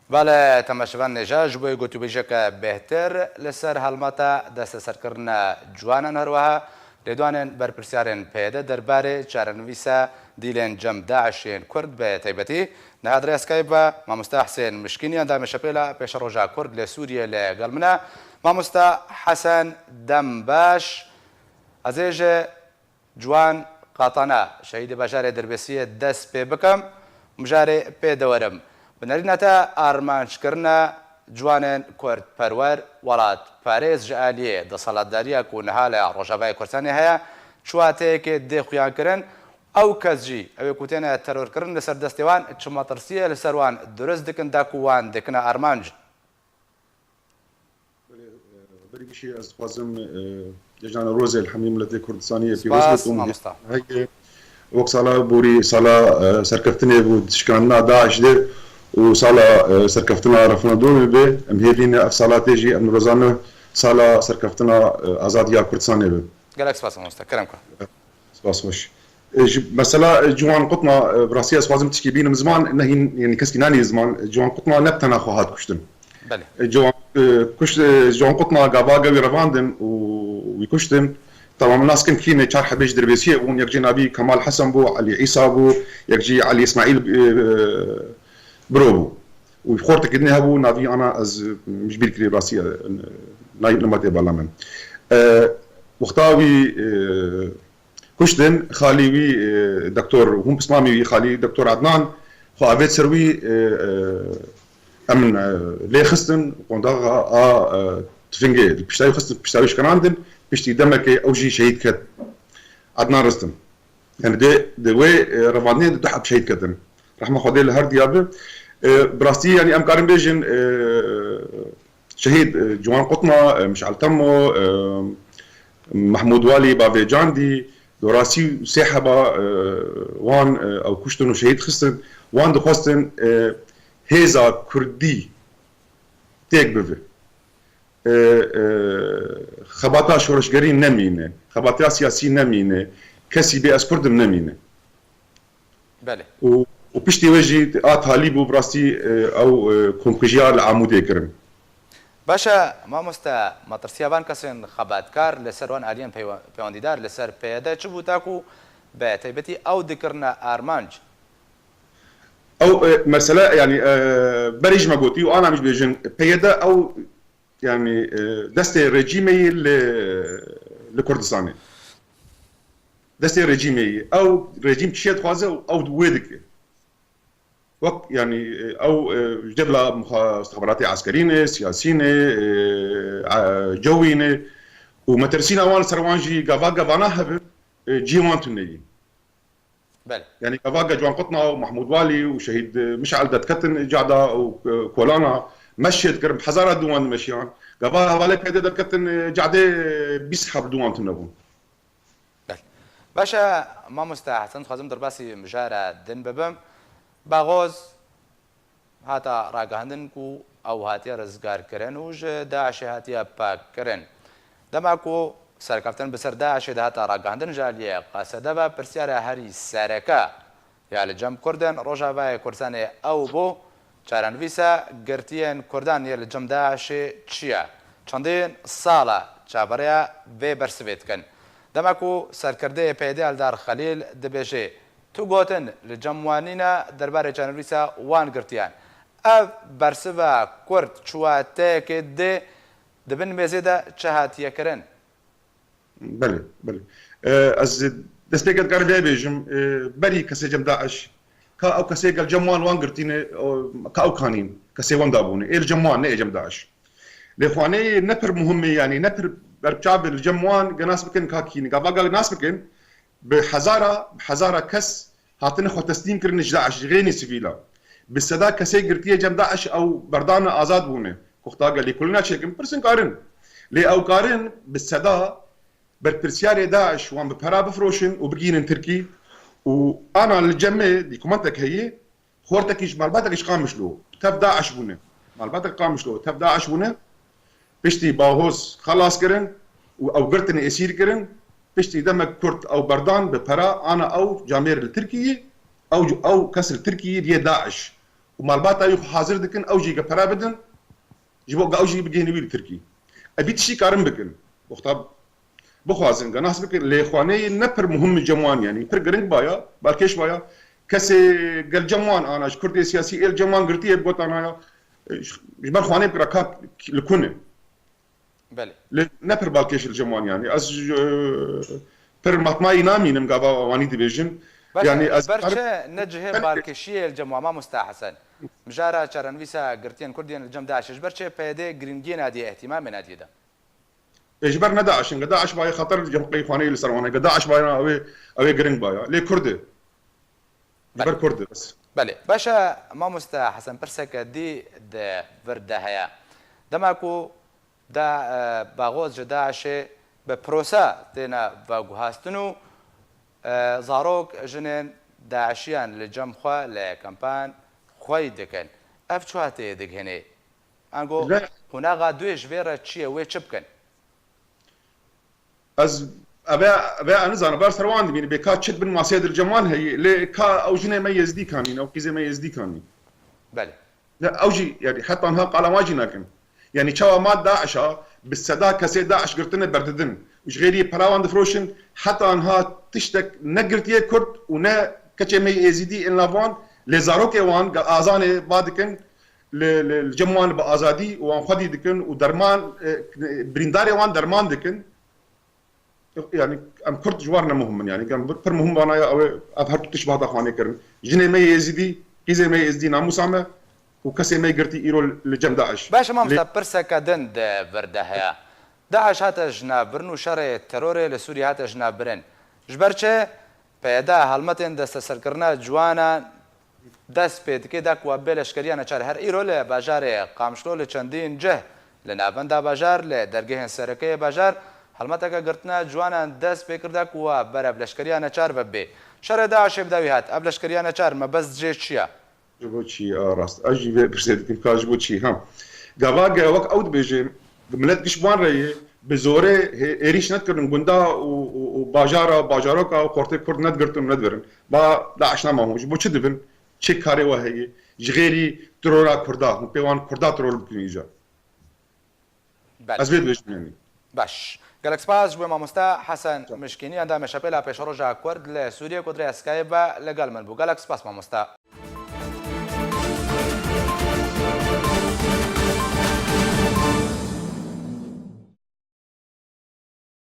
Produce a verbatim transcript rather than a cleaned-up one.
Bale, temaşevan nêja ji bo gotûbêjeke bêhtir li ser helmeta desteserkirina ciwanan, herweha lêdwanên berpirsiyarên P Y D derbarê çarenivîsa dîlên cem DAIŞ yên Kurd bi taybetî niha di rêya Skype ve mamoste Hesên Mişkîn, endamê Şepêla Pêşeroja Kurd li Sûriyê li gel min e. Mamoste Hesen, dem baş. Ez ê ji Ciwan Qatana, şehîdê bajarê Dirbêsiyê dest pê bikim, mijarê pê de werim. Bi nerîna te armanckirina ciwanên kurdperwer, welatparêz ji aliyê desthilatdariya ku niha li Rojavayê Kurdistanê heye, çi wateyekê dê xuyankirin? Ew kes jî, ew ê ku têne terorkirin, li ser destê wan çi metirsiyê li ser wan dirust dikin da ku wan dikine armanc? Belê, e, berî gişî ez dixwazim, e, cejnana rozê li hemî miletê Kurdistaniyê pîroz Spas, bikim. Mamosta. Heye, wek sala borî, sala, e, serkeftinê bû, şikandina DAIŞ de û sala, e, serkeftina referandumê be. Em hêvî ne ev sala tê jî em nirozane sala serkeftina, e, azadiya Kurdistanê be. Gelek spas, mamosta. Kerem kir. Spas, xweş. E, ji mesela, e, Ciwan Qutna, e, bi rastî ez xwazim tişkî bînim ziman, nehîn, yani keskî nanî ziman, e, Ciwan Qutna ne bi tena xwe hat kuştin. Belê. E, Ciwan, e, kuş, e, Ciwan Qutna gava gewî revandin û wî kuştin. Tamam, nas kim kî ne, çar hebê ji Dirbêsiyê bûn, yek jê navî Kemal Hesen bû, Elî Îsa bû, yek jî Elî Îsmaîl, e, e, Biro bû. Û xortekî dinê hebû, navî ana ez, e, ji bîr kirî rastî, e, nayê nimatê bala min. E, wexta wî, e, kuştin, xalî wî, e, doktor, hûn pismamî wî, xalî doktor Adnan, xwe avêt ser wî, e, e, em, e, lê xistin, qondaxa a, e, tifingê, li pişta wî xistin, pişta wî şikanandin, piştî demekê ew jî şehîd ket. Adnan Ristim. Yani dê, di wê, e, revandinê de du heb şehîd ketin. Rehma Xwedê li her diya be. E, bi rastî, yani em karin bêjin, e, şehîd, e, Ciwan Qutna, e, Mişal Temo, e, Mehmûd Walî, Bavê Candî, dorasî sê heba, e, wan, e, ew kuştin û şehîd xistin. Wan dixwestin, e, hêza Kurdî têk bive. E, e, xebata şoreşgerî nemîne, xebata siyasî nemîne, kesî bê ez Kurd im nemîne. Belê. Û, û piştî wê jî a talî bû, bi rastî, e, ew, e, komkujiya li Amûdê kirin. Baş e, mamoste, matirsiya van kesên xebatkar li ser wan aliyên peywe-, pêwendîdar li ser P Y D çi bû, ta ku bi taybetî ew dikirine armanc? Ew, e, mesele, yani, e, berê jî me gotî û ana em jî bêjin, P Y D ew, yani, e, destê rejîmê yê li, li Kurdistanê. Destê rejîmê yê. Ew rejîm çi dixwaze û ew wê dike. Wek, yani, e, ew, e, ji devla muxa-, istixbaratê eskerî ne, siyasî ne, e, e, cewî ne. Û metirsîna wan ser wan jî gava gavana hebe, e, cihê wan tune yî. Belê. Yani gava Ciwan Qutna û Mehmûd Walî û şehîd, e, Mişal derketin cada û, e, kolana meşê dikirin, bi hezara dû wan dimeşiyan. Gava hevalê P Y D derketin, e, cadê, e, bîst heb dû wan tune bûn. Belê. Baş e, mamoste Hesen, dixwazim derbasî mijara din bibim. Baxoz hata ragihandin ku ew hatiye rizgarkirin û ji DAIŞê hatiye pakkirin. Dema ku serkeftin bi ser DAIŞê de hata ragihandin ji aliyê Qesede ve, pirsyara herî sereke ya li cem Kurdên Rojavayê Kurdistanê ew bû, çarenivîsa girtiyên Kurdan yê li cem DAIŞê çi ye? Çendên sala çaverêya vê bersivê dikin. Dema ku serkirdeyê P Y D Eldar Xelîl dibêje, tu gotin li cem wan nîne derbarê çarenivîsa wan girtiyan. Ev bersiva Kurd çi wateyekê dê, di bin mêzê de çi hatiye kirin? Belê, belê. E, ez destpêkê dikarim vê bêjim, e, berî kesê cem DAIŞ, ka ew kesê gel cem wan, wan girtîne, o, ka ew kanîn, kesê wenda bûne. Ê li cem wan, ne ê cem DAIŞ. Lê xwanê ne pir muhim e, yanî ne pir berbiçav e li cem wan ge nas bikin ka kî ne. Gava ge nas bikin, bi hezara, bi hezara kes hatine xwe teslîm kirin ji DAIŞ, ji xênî sivîla. Bi seda kesê girtiyê cem DAIŞ ew berdane, azad bûne. Ku xwe ta gelî kulîna çêkin, pirsin karin. Lê ew karin bi seda berpirsiyarê DAIŞ wan bi pera bifiroşin û bigînin Tirkî û ana li cemê dokumentek heye, xortekî ji malbatekî ji Qamişlo, tev DAIŞ bûne. Malbatek Qamişlo, tev DAIŞ bûne. Piştî Bahoz xelas kirin û ew girtin êsîr kirin. Piştî demek kurt ew berdan bi pera ana ew camêr li Tirkiyê, ew, ew kes li Tirkiyê diyê DAIŞ. û malbata wî xwe hazir dikin, ew jî ge pere bidin, ji bo ge ew jî bigihîne wî li Tirkî. Evî tiştî karin bikin. Wexta bixwazin, ge nas bikin, lê xwaneyê ne pir muhim li cem wan, yanî pir giring baya, balkêş baya, kesê gel cem wan ana, ji kurdê siyasî ê li cem wan girtiye, bi gotana ya, e, ji ber xwanê bikira ka li ku ne. Belê. Lê ne pir balkêş li cem wan, yanî ez, e, pir matmayî namînim gava wanî dibêjin. Baş e, yanî ez ber çi ne cihê balkêşiyê li cem wan, mamosta Hesen? Mijara çarenivîsa girtiyên Kurd yên li cem DAIŞê ji ber çi PYD girîngiyê nadiye, îhtîmamê nadiye de? Ê, ji ber ne DAIŞ in, ge DAIŞ bayê xeter li cem qey xwaneyê li ser wan heye, ge DAIŞ bayê ew ê, ew ê giring baya. Lê Kurd e. Ji ber Kurd e bes. Belê. Baş e, mamosta Hesen, pirseke dî di vir de heye. Dema ku da, e, baxoz ji DAIŞê bi prosa têne veguhastin û, e, zarok jinên DAIŞiyan li cem xwe li kempan xwey dikin. Ev çi hatê digihînê? Ango qunaxa duyê ji vê re çi ye, wê çi bikin? Ez eve, eve ez nizanim, ber ser wan dibînim, bê ka çi di bin masê de li cem wan heye, lê ka ew jinê me Êzdîkan nîn, ew qîzê me Êzdîkan nîn. Belê. Ne, ew jî, yanî heta niha qala wan jî nakin. Yanî çawa ma DAIŞa bi seda kesê DAIŞ girtine berdidin û ji xêrî pera wan difroşin, heta niha tiştek ne girtiye Kurd û ne keçê me yê Êzîdî ên nav wan, lê zarokê wan ge azanê ba dikin, li, li, li cem wan bi azadî û wan xwedî dikin û derman, e, birîndarê wan derman dikin. Yanî em Kurd ji war ne muhim in, yanî em pir muhim vana ya ew ê ev her du tişt bi hata xwanê kirin. Jinê me yê Êzîdî, qîzê me yê Êzîdî namûsa me û kesê me yê girtî îro li cem DAIŞ. Baş e mamosta, pirseke din di vir de heye. DAIŞ hate ji nav birin û şerê terorê li Sûriyê hate ji nav birin. Ji ber çi? PYD helmetên desteserkirina ciwanan dest pê dike da ku we bê leşkeriya neçar. Her îro li bajarê Qamişlo li çendîn cih li navenda bajar, li dergehên sereke yê bajar, helmeteke girtina ciwanan dest pê kir da ku we berev leşkeriya neçar ve bê. Şerê DAIŞê bi dawî hat. Ev leşkeriya neçar mebest jê çi ye? Ji bo çi? A, rast. Ez jî vê pirsê dikim ka ji bo çi? Ha. Gava ge wek ew dibêje, milet giş wan re ye, bi zorê hê-, êrîş nedikirin gunda û, û, û bajara, bajaroka û xortê Kurd nedigirtin û nedibirin. Ba DAIŞ nema hûn. Ji bo çi dibin? Çi karê we heye? Ji xêrî terora Kurda, hûn pê wan Kurda teror bikin îca. Belê. Ez vê dibêjim yanî. Baş. Gelek spas ji bo mamosta Hesen Mişkînî, endamê Şepêla Pêşeroja Kurd li Sûriyê ku di rêya Skype ve li gel min bû. Gelek spas mamosta.